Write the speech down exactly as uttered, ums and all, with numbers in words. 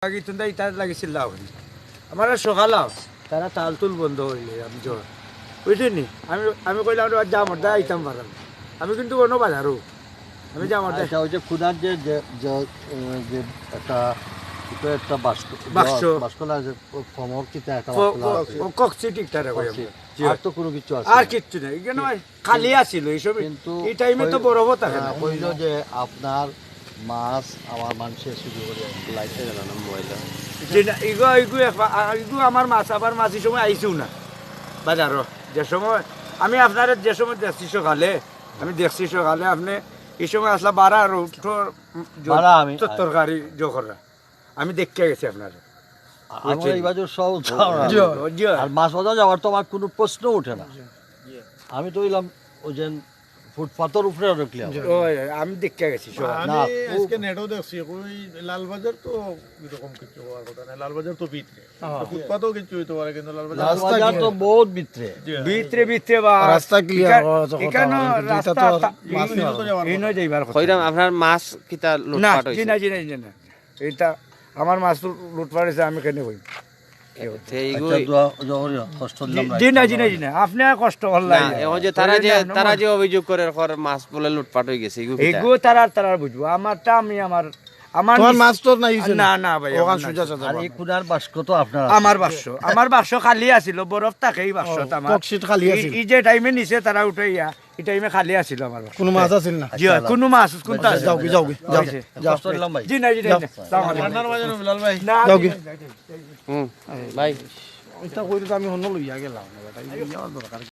লাগি তুন্দা ইতার লাগি চিল্লা হইল। আমার আর সকাল আও, তারা তাল তুল বন্ধ হইলে আমি জোর। বুঝলি নি? আমি, আমি কইলাম, "ওরে বাদ, যা মরদা আইতাম পারাম।" আমি কিন্তু কোনো বাজারও। আমি যা মরদা আচ্ছা, ওই যে খুদার যে, যে, যে, এ, যে একটা, এটা একটা বাস্ক-, বাক্স। বাস্ক না, যে ফমর কিতা একটা ক-, বাস্ক না ক-, আছে। ক-, কক্সি ঠিকঠাক রাখো কক্সি। আমরা। জি। আর তো কোনো কিছু আছে আর না। কিচ্ছু নাই। এখানে খালি আছিল এই সময়। কিন্তু এই টাইমে তো কই-, বরফও থাকে না। আহ, কইলো যে আপনার মাছ আমার মানুষে চুরি করে আনছে। লাইটে গেল না, ময়লা। জি না, ইগো, ইগো একবার, আ, ইগো আমার মাছ, আবার মাছ এই সময় আইছেও না বাজারও। যে সময় আমি আপনারে যে সময় দেখছি সকালে, আমি দেখছি সকালে আপনি এই সময় আসলা বারা আর উঠো, জ-, বারা আমি তো তরকারি জো করা। আমি দেখিয়া গেছি আপনারে। আমার বুঝছেন? এই বাজার সব জি, জি। আর মাছ বাজার যাওয়ার তো আমার কোনো প্রশ্ন উঠে না। আমি তো হইলাম ওই যে ফুটপাতর উপরে রাখলাম। জি। ওই, আমি দেখিয়া গেছি সব। আমি না, ও আজকে নেটও দেখছি, ওই লালবাজার তো এরকম কিছু হওয়ার কথা না, লালবাজার তো ভিতরে। হ্যাঁ। ফুটপাতও কিছু হইতে পারে, কিন্তু লালবাজার রাস্তা তো clear। বহুত ভিতরে। জি। ভিতরে, ভিতরে বা রাস্তা clear ইকা-, হওয়ার কথা, ইকানো কিন্তু এটা রাস্তা তো তা-, মাছ ইনো তো যাওয়ার কথা। ইনো যাইবার কথা। কইরাম, আপনার মাছ কিতা না, লুটপাট জি হইছে? না, জি না, জি না। এটা আমার মাছ তো লুটপাট হইছে, আমি কেন কই? তে ইগু আচ্ছা, দোয়া, দোয়া করি, কষ্ট দিলাম জি না, রাখতে জি না, পারলাম জি না। আপনি আর কষ্ট করলাই না। এখন যে তারা যে, না, তারা না। যে অভিযোগ করে, কর মাছ বলে লুটপাট হয়ে গেছে, ইগু কিতা? এগু তারা, তারা বুঝবো। আমারটা আমি আমার, আমার তোমার নিজ-, মাছ তো নাই, না, না ভাই, ওখান আমার নাই। সুজা চাচা আর এই বাবা। কুনার বাক্স তো আপনার আছে? আমার বাক্স, আমার বাক্স খালি আছিল, বরফ থাকে এই বাক্স ও, তো আমার। ককশিট খালি এই, আছিল। এই যে টাইমে নিচে তারা উঠাইয়া, এই টাইমে খালি আছিল আমার বাক্স। কোনো মাছ আছিল না? জি, আচ্ছা, কোনো মাছ, কোনটা আচ্ছা, আছে? যাও গি, যাও গি, যাও। হয়েছে। যাও। কষ্ট দিলাম ভাই। জি না, জি না, যাও। জি না। সালাম আলাইকুম। রান্নার মাঝে রবিলাল ভাই। না, যাও জি গি। না, জি না, জি না। হুম, ভাই। এটা কইলে তো আমি অন্য লইয়া গেলাম। এটা আমার দরকার।